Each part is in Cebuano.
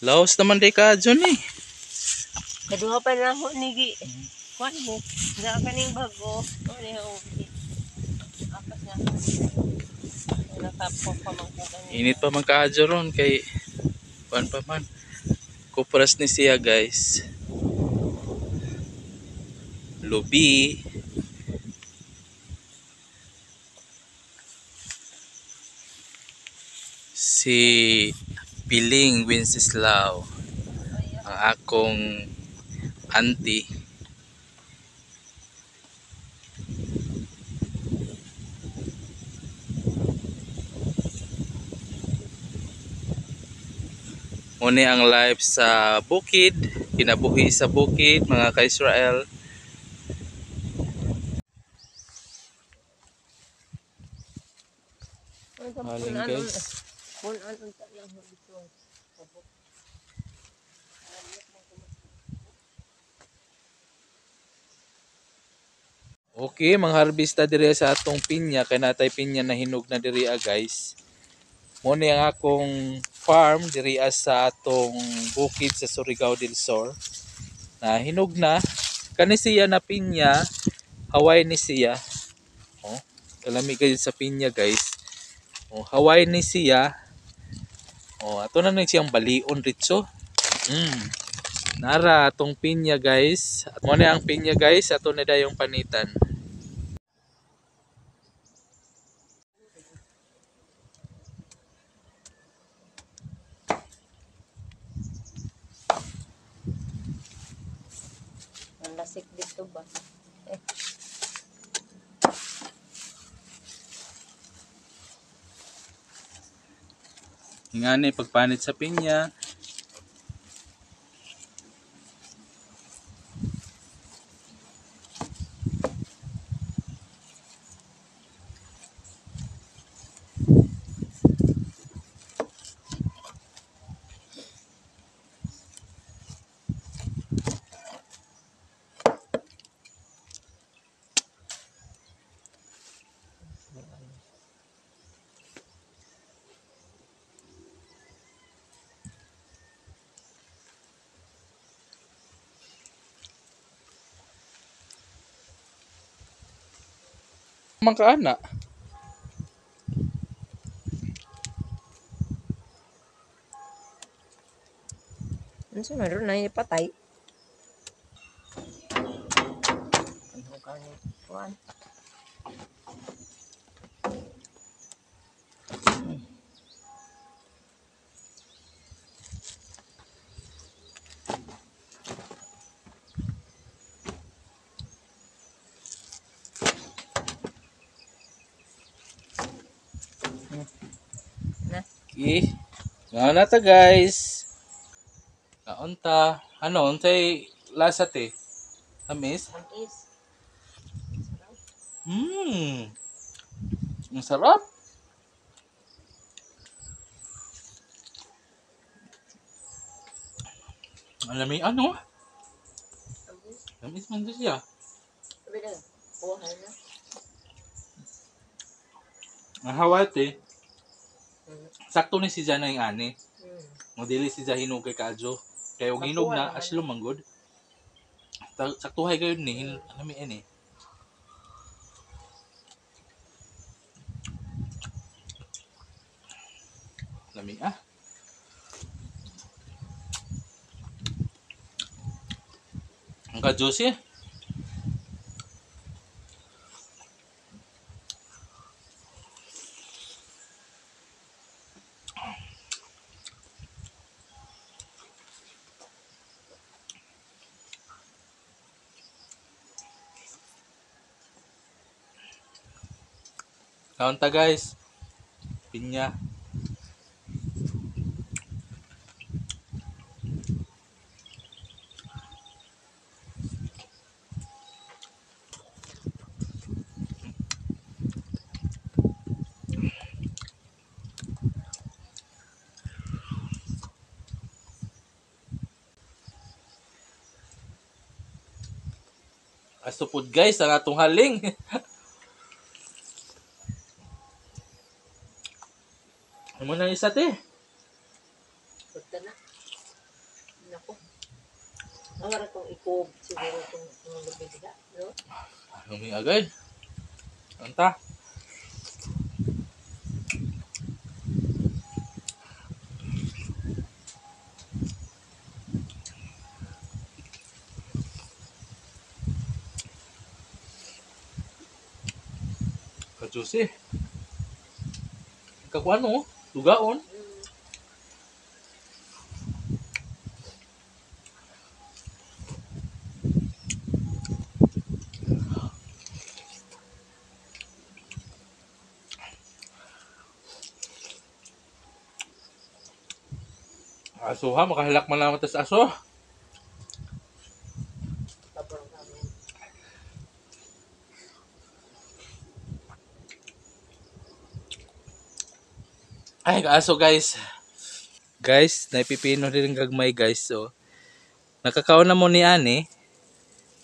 Laos naman di ka dyan eh. Kaduha pa na ako nigi. Kuan mo. Na kaning bago. Ano yung apas na. Nakapok pa man ko gani. Init pa man kaadyo ron kay kuan pa man. Kupras ni siya guys. Lubi. Si Piling Wenceslao, ang akong auntie. Muni ang life sa bukid, kinabuhi sa bukid mga ka-Israel. Haling guys. Punan unta lang ho dito. Okay, mangharvest ta diri sa atong pinya kay natay pinya na hinog na diri ah, guys. Mo ni ang akong farm diri ah, sa atong bukid sa Surigao del Sur. Na hinog na kani siya na pinya, Hawaii ni siya. Oh, kalami kayo sa pinya guys. Oh, Hawaii ni siya. Oh, ato na ni siyang balion ritso. Nara atong pinya guys. At mo ni ang pinya guys, ato na dayong panitan. Ang lasik dito ba? Eh. Ingani pagpanit sa pinya. Man ka ana. Ano sa meron na patay? Ano ka ni Kuan? Na. Okay. Ngaon na ta guys. Kaon ta. Ano, unsay lasa te? Tamis? Tamis. Ang sarap. Ang lami, ano? Tamis man to siya. Sabi na, kuha na. Ang hawat eh. Sakto ni si Jana yung ani. Modili si Jahinog kay Kadyo. Kay og hinog na, aslo manggod. Saktuhay kayo ni, alam mo eh. Lami ah. Ang ka-juicy. Kaunta guys. Pinya. Aso pod guys ang atong haling. Imo na isa te. Punta na. Nako. Awara tong ikob siguro tong lubi diha, no? Lami agad. Anta. Kajusi. Kakuan mo, dugaon. Aso ha, makahalak man lang tas aso. Ay, aso guys. Guys, naipipino din gagmay guys. So, nakakaon na mo ni ani.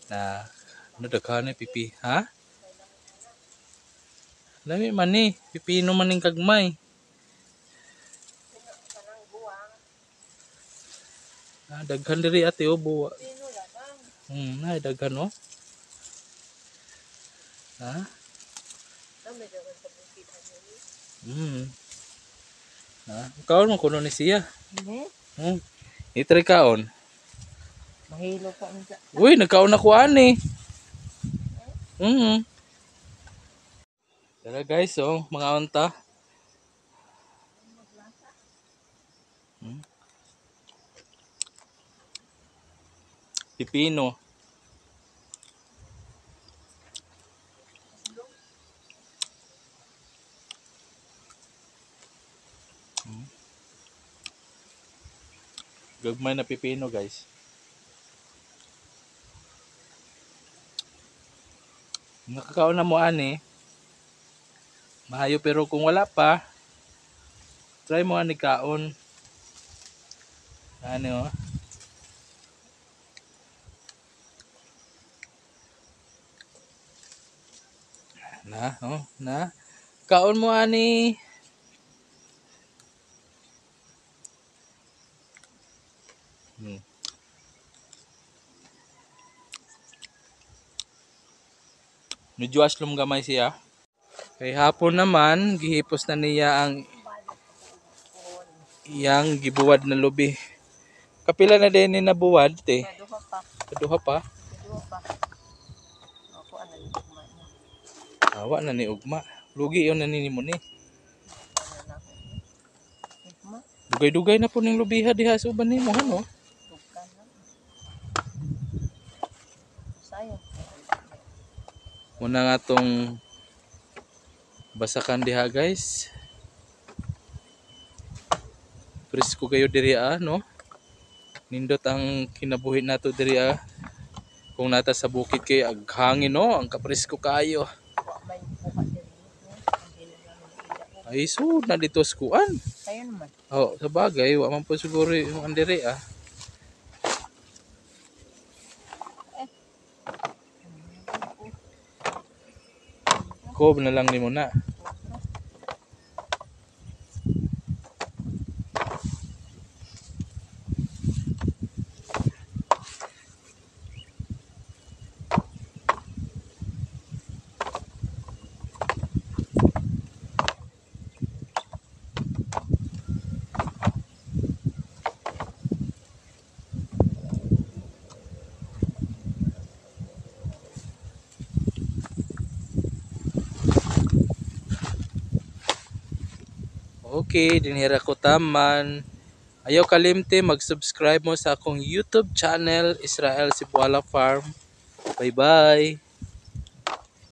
Na, ano daghan ni pipi, ha? Lami man ni, pipino man ning gagmay. Ah, daghan diri ate oh, buwa. Ay daghan oh. Ha? Ha? Kaon mo kuno ni siya. Itry kaon. Mahilo pa unsa. Uy, nagkaon na ko ani. Tara guys, oh, mga unta. Pipino. Gagmay na pipino guys. Nakakaon na mo ani. Maayo pero kung wala pa, try mo ani kaon. Ano? Na, oh, na. Kaon mo ani. Medyo aslom gamay siya. Kay hapon naman, gihipos na niya ang iyang gibuwad na lubi. Kapila na din ni nabuwad, te. Kaduha pa. Kaduha pa. Kaduha pa. Ako ana ni ugma. Awa na ni ugma. Lugi yon na ni mo ni. Ugma. Dugay-dugay na po ning lubiha diha sa uban nimo ano. Dugkan na. Sayang. Muna nga tong basakan diha guys. Presko kayo diri ah, no? Nindot ang kinabuhi nato diri ah. Kung nata sa bukid kay aghangin no, ang kapresko kayo. Ay so na dito sa kuan. Sayo naman. Oh, sa bagay wa man po siguro yung andere ah. Kob na lang nimo na. Okay, dinhira ko taman. Ayaw kalimti mag-subscribe mo sa akong YouTube channel, Israel Cebuala Farm. Bye-bye!